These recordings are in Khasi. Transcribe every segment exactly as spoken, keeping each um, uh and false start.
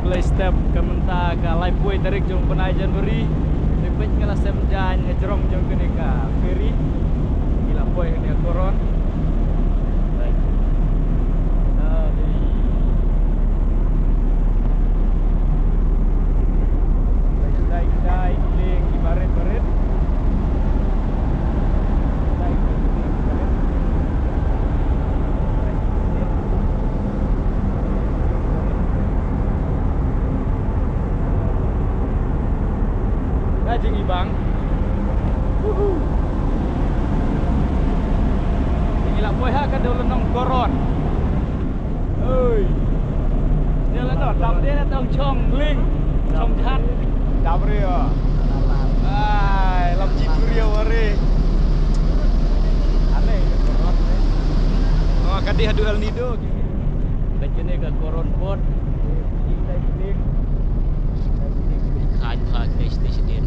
Lai step ka mynta ka laiphew tarik jong bnai January. Te peit nga la sem jaiñ hajrong jong kane ka ferry. Ngi la poi ha Coron. Dai. Ah, dai. Dai, dai, dai, dai, ki barit, barit. Dai, dai, dai, barit. Ka jingibang. Woohoo. Ngi la poi ha ka dewlynnong Coron. Oi. Dewlynnong, dap dei na tong chong ling. Chong jhat. Dap re ya. Ai, lam ji puri ya ware. Ane, Coron ne. Oh, ka dei haduh El Nido. Ka jingeh ka Coron Port. Khan pha kne station.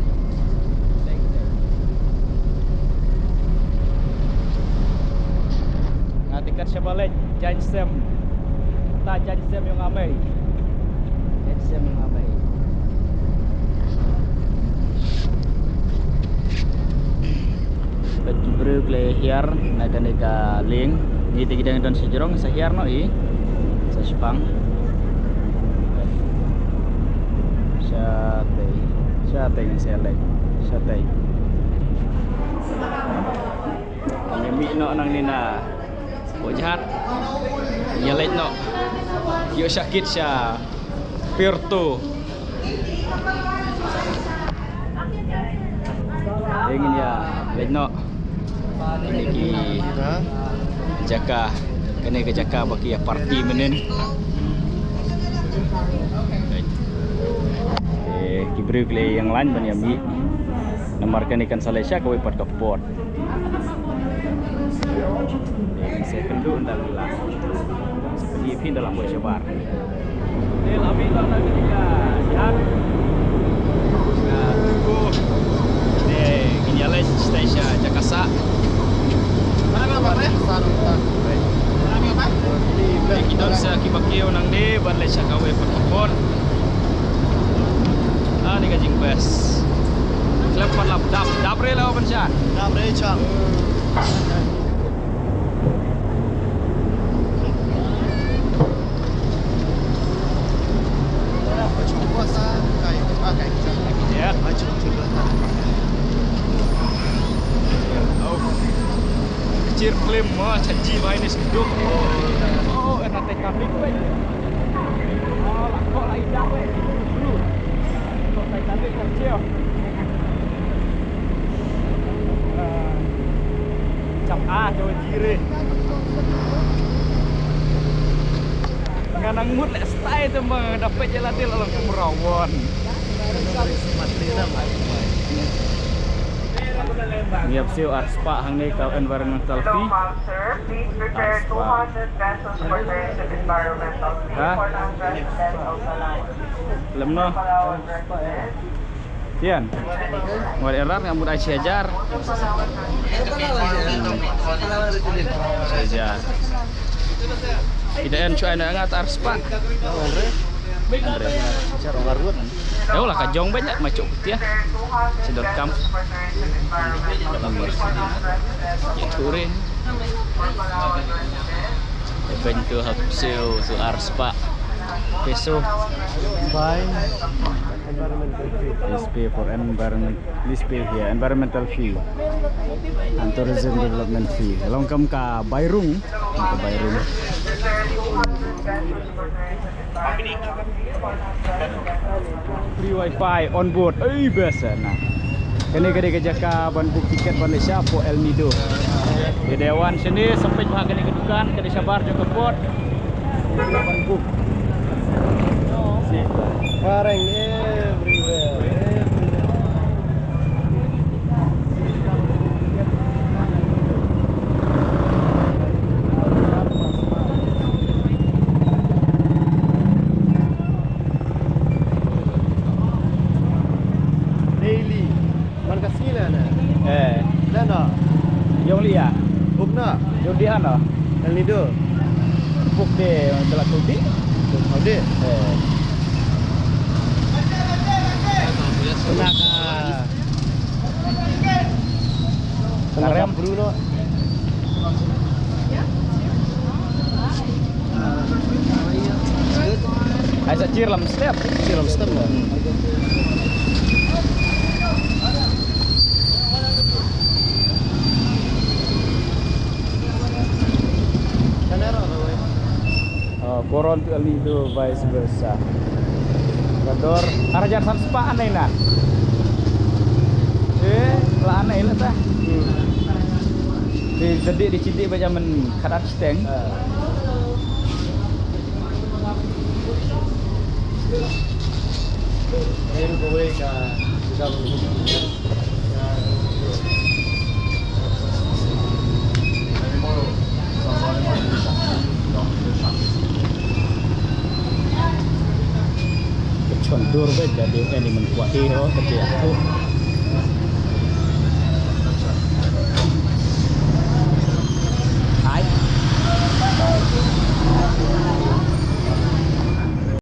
Nga te kat shaba leit jaiñ sem. Ta jaiñ sem yong amai. Jaiñ sem yong amai. Bad ki briew ki la hiar na kane ka lieng. Ngi te ki dang don sha jrong, sa hiar noh i. Sa shipang. Shatei. Shatei ngin sa leit. Shatei. Ngi mih noh nangne na pdeng jhat. Ngi leit noh. Ïoh sha kit sha Puerto. Te ngin ïa leit noh. Kine ki jaka, kane ka jaka ba ki ïa party mynnin. Te ki briew ki la ïeng line ban ïa mih. Namar kane kan sa leit sha kawei pat ka port. Te ngin sa kynduh ynda la. Sa pyni phi ynda la poi shabar. Te la mih noh na kane ka jaka. Ka tubuh. Te ngin ïa leit sha jaka sah. Te ki don sa kiba kiew nangne ban leit sha kawei pat ka port. Ani ka jingbes. Khlem pat lap dap, dap re la ban sha. Dap re chang. Kecil film mah caji bai ni seduk. Oh, enak Titanic weh. Oh, lah kok lah indah weh. Dulu. Kok Titanic kecil. Chap ah, coba jire. Nga nang mut leh style te ma nga dapet je la dei la long kumrawon. Ngi ap siew ar spah hangne ka environmental fee. Ar spah. Ha? Lem noh. Tian. Ngat erat nga mut ai shi hajar. Shi hajar. Kita en cuai na ngat ar spah. Andre. Jar ngar wut. Dah lah ka jong banyak macam putih. Sidor kam. Itu re. Even tu hap siew tu ar spah. Peso. Bye. Environmental fee. Please pay for environment. Please pay here environmental fee and tourism development fee. Long kam ka Bairung, ka Bairung. Free wifi on board. Ei, best na. Kane ka dei ka jaka ban book ticket ban leit sha pdeng El Nido. Te wan shane, sa peit bha kane ka dukan, ka dei shabar jong ka port. Pareng everywhere, everywhere. Daily. Man ka sngi na na. Eh. Na na. Yong lia. Buk na. Yong di hana. Nang ni do. Buk de, telah tu di. Buk de. Eh. Kena ka. Kena ka Bruno. Ai sa cheer lam step. Cheer lam step. Koron tu ali tu vice versa. Kador arjan san spa anai na. Eh, la anai la ta. Di jadi di cidi baca men kadat steng. Chon dur ba jadi kan di men kuat iro kecil aku.